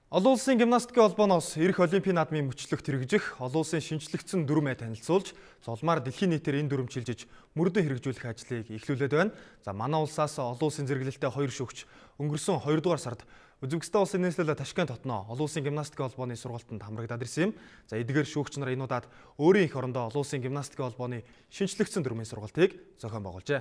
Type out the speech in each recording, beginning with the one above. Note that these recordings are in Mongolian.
Олон улсын гимнастикийн холбооноос ирэх олимпийн наадмын мөчлөгт хэрэгжих олон улсын шинжлэгдсэн дүрмээ танилцуулж, зулмаар дэлхийн нийтээр энэ дүрм чилжиж мөрдөн хэрэгжүүлэх ажлыг эхлүүлээд байна. За манай улсаас олон улсын зэрэглэлтэй 2 шүүгч өнгөрсөн 2 дугаар сард Узбекистан улсын нийслэл Ташкент хотноо олон улсын гимнастикийн холбооны сургалтанд хамрагдаад ирсэн юм. За эдгээр шүүгч нар энэ удаад өөрийн эх орондоо олон улсын гимнастикийн холбооны шинжлэгдсэн дүрмийн сургалтыг зохион байгуулжээ.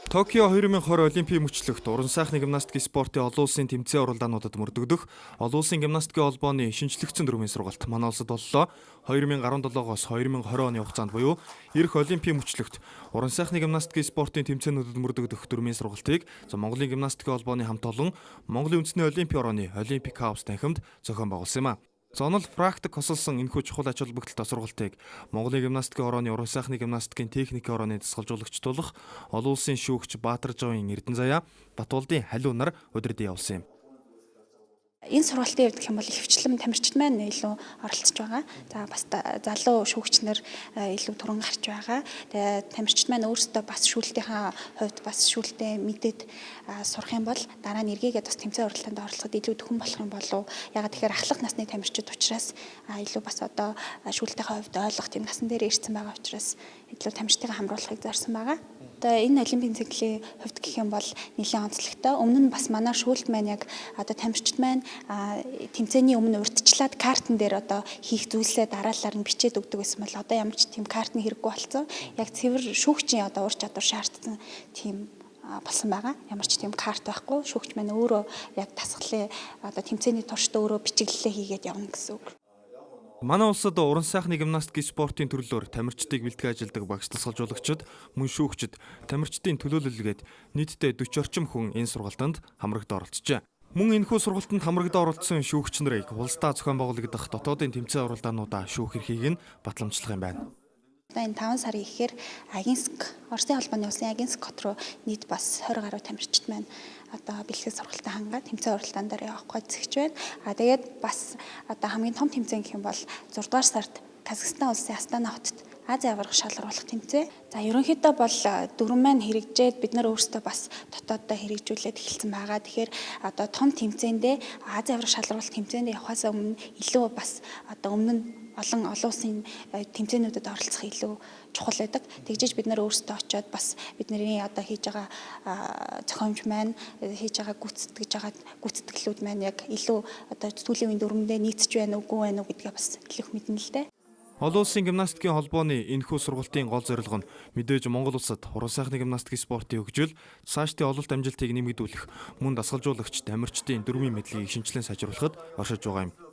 Токио 2020 олимпийн мөчлөгт уран сайхны гимнастик спортын олон улсын тэмцээн уралдаануудад мөрдөгдөх олон улсын гимнастикийн холбооны шинжлэгдсэн дүрмийн сургалт манай улсад боллоо. 2017-оос 2020 оны хугацаанд буюу ирэх олимпийн мөчлөгт уран сайхны гимнастик спортын тэмцээнүүдэд мөрдөгдөх дүрмийн сургалтыг Монголын гимнастикийн холбооны хамт олон Монголын үндэсний олимпийн орооны Олимпик хаус танхимд зохион байгуулсан юм а. Зонол практик хосолсон энэхүү чухал ач холбогдолтой сургалтыг Монголын гимнастикийн орооны уран сайхны гимнастикийн техникийн орооны дасгалжуулагч тулах олон улсын шүүгч Баатаржавын Эрдэнэзаяа Батулдын Халиу нар удирдан явуулсан юм. Энэ сургалтын хувьд гэх юм бол ихэвчлэн тамирчид маань илүү оролцож байгаа. За бас залуу шүүгч нар илүү түрэн гарч байгаа. Тэгээ тамирчид маань өөрсдөө бас шүүлтийнхаа хувьд бас шүүлтээ мэдээд сурах юм бол дараа нь эргээгээд бас тэмцээн уралдаанд оролцоход илүү дөхөн болох юм болов. Ягаад тэгэхээр ахлах насны тамирчид учраас илүү бас одоо шүүлтийнхаа хувьд ойлгох тийм насан дээр ирсэн байгаа учраас илүү тамирчдыг хамруулахыг зорьсон байгаа. Одоо энэ олимпийн циклийн хувьд гэх юм бол нэлээд онцлогтой. Өмнө нь бас манай шүүлт маань яг одоо тамирчид маань тэмцээний өмнө урьдчилаад картн дээр одоо хийх зүйлсээ дараалалаар нь бичээд өгдөг байсан бол одоо ямар ч тийм картны хэрэггүй болсон. Яг цэвэр шүүгчийн одоо ур чадвар шаардсан тийм болсон байгаа. Ямар ч тийм карт байхгүй. Шүүгч маань өөрөө яг дасгалын одоо тэмцээний туршид өөрөө бичиглэлээ хийгээд явна гэсэн үг. Манай улсад уран сайхны гимнастик спортын төрлөөр тамирчдыг бэлтгэж ажилладаг багш дасгалжуулагчид, мөн шүүгчид, тамирчдын төлөөлөлгээд нийтдээ 40 орчим хүн энэ сургалтанд хамрагдаа оролцжээ. Мөн энэхүү сургалтанд хамрагдаа оролцсон шүүгч нарыг улсдаа зохион байгуулагдах дотоодын тэмцээн уралдаануудаа шүүх эрхийг нь батламжлах юм байна. Одоо энэ 5 сарын ихээр Агинск, Оросын холбооны улсын Агинск хот руу нийт бас 20 гаруй тамирчид маань одоо бэлтгэл сургалтаа хангаад тэмцээн уралдаан дээр явах гэж зэгч байна. А тэгээд бас одоо хамгийн том тэмцээн гэх юм бол 6 дугаар сард Казахстан улсын Астана хотод Азийн аварга шалгаруулах тэмцээн. За ерөнхийдөө бол дүрэм маань хэрэгжээд бид нар өөрсдөө бас дотооддоо хэрэгжүүлээд эхэлсэн байгаа. Тэгэхээр одоо том тэмцээндээ Азийн аварга шалгаруулах тэмцээндээ явахаас өмнө илүү бас одоо өмнө нь олон улсын тэмцээнүүдэд оролцох илүү чухал байдаг. Тэгжиж бид нар өөрсдөө очиод бас бидний одоо хийж байгаа зохиомж маань хийж байгаа гүйцэтгэж байгаа гүйцэтгэлүүд маань яг илүү одоо сүүлийн үеийн дүрмэндээ нийцэж байна уугүй байна уу гэдгээ бас илүү их мэднэ л дээ. Олон улсын гимнастикийн холбооны энэхүү сургалтын гол зорилго нь мэдээж Монгол улсад уран сайхны гимнастик спортын хөгжил, цаашдын ололт амжилтыг нэмэгдүүлэх, мөн дасгалжуулагч тамирчдын дүрмийн мэдлэгийг шинжилэн сайжруулахад оршиж байгаа юм.